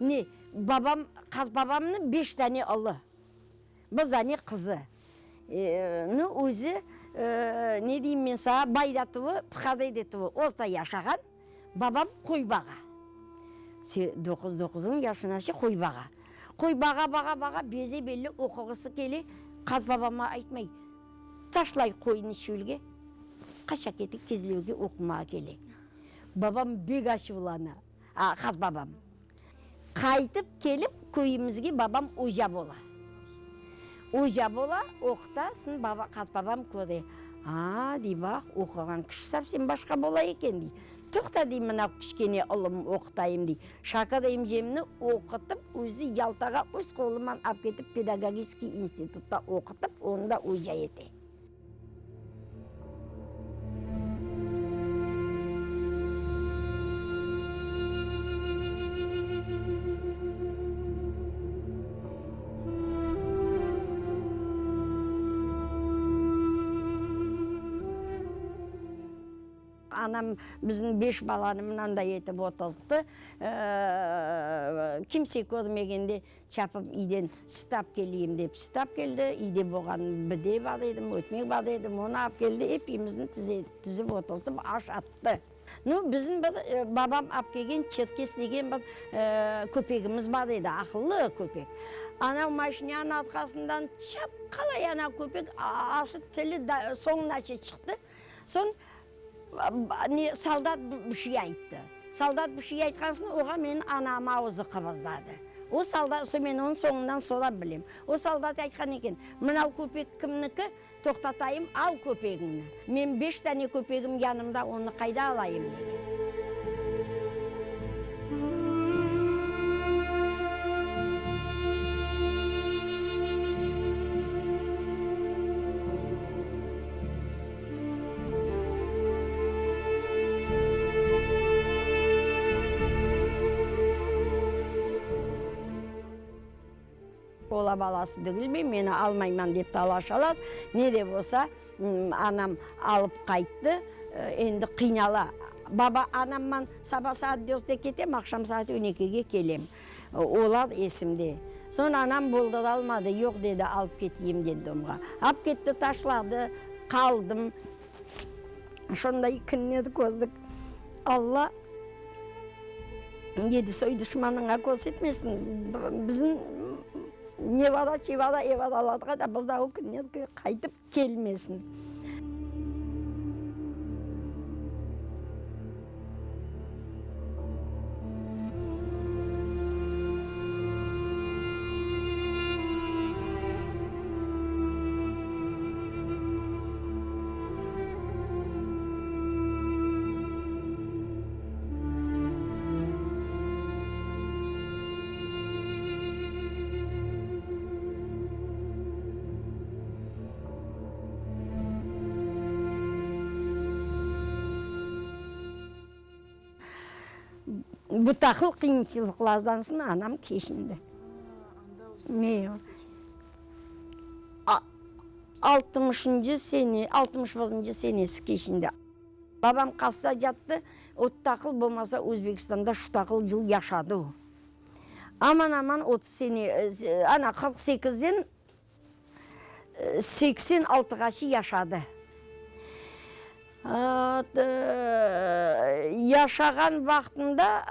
Ne, babam, qartbabamnıñ beş dane ılı, bir dane qızı. Nu, özü, ne deyim men saña, bayda tuvı, Pıqadayda tuvı, orta yaşağan, babam qoy bağa. Doquz, doquzın yaşınace qoy bağa. Qoy bağa, bağa, bağa, beze belli oquğısı kele, qartbabama aytmay, taşlay qoynı çölge, qaça kete Kezlevge oqumağa kele. Babam bek açuvlana, qartbabam. Qaytıp kelip köyümizge babam oca bola. Oca bola, oquta, soñ baba, qartbabam köre, A, dey, baq, oquğan kişi совсем başqa bola eken, dey. Toqta, dey, mına kiçkene ulım oqutayım, dey. Şakir emcemni oqutıp, özü Yaltağa öz qoluman ap ketip pedagogiskiy institutta oqutıp, onı da oca ete. Anam bizni beş balanı mınanday etip oturttı. Kimse körmegende Çapıp iyden süt ap keleyim dep süt ap keldi. İyde bolğan bide bar edim, ötmek bar edim, onı ap keldi, epimizni tizip oturtıp aş attı. Nu, bizim bir babam ap kelgen Çerkes degen bir köpegimiz bar edi, aqıllı köpek. Anav maşinanıñ arqasından çapqalay anav köpek, ası tili soñunace çıqtı. Soñ ne, soldat bir şey ayttı. Soldat bir şey aytqan soñ, oğa menim anam avuzı qıbırdadı. O soldat, soñ men onıñ soñundan sorap bilem. O soldat aytqan eken, mınav köpek kimniki, toqtatayım, al köpegiñni. Men beş tane köpegim yanımda, onı qayda alayım, degen. Ola balası degilmi, meni almayman dep talaşalar. Ne de bolsa, anam alıp qayttı, endi qıynala. Baba, anamman saba saat dörtte ketem, aqşam saat on ekige kelem. Olar esimde. Soñ anam bolduralmadı, yoq dedi, alıp keteyim detdomğa. Alıp ketti, taşladı, qaldım. Şonday künler közdik. Alla dedi, soy duşmanıña körsetmesin. Bizim nevara, çevara, evaralarğa da bir daa o künler qaytıp kelmesin. Bu taqıl qıyınçılıqlardan soñ anam keçindi. Altmışıncı sene, 61-nci senesi keçindi. Babam qasta yattı, o taqıl bolmasa Özbekistanda şu taqıl yıl yaşadı o. Aman-aman 30 sene, ana 48-den 86-ğaçı yaşadı. Yaşağan vaqtında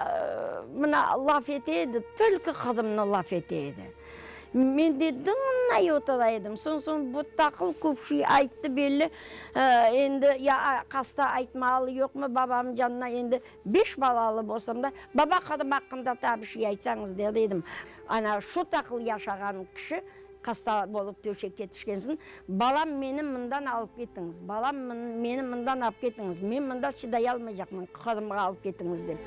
mına laf ete edi, tolko Qırımnı laf ete edi. Men de dıñlay otura edim. Soñ-soñ bu taqıl köp şey ayttı belli. Endi ya qasta aytmalı yoqmı babamnıñ canına endi beş balalı bolsam da, baba Qırım aqqında taa bir şey aytsañız der edim. Ana şu taqıl yaşağan kişi qasta bolıp töşekke tüşken soñ, balam meni mından alıp ketiñiz, balam meni mından alıp ketiñiz, men mında çıday almaycaqman, Qırımğa alıp ketiñiz dep.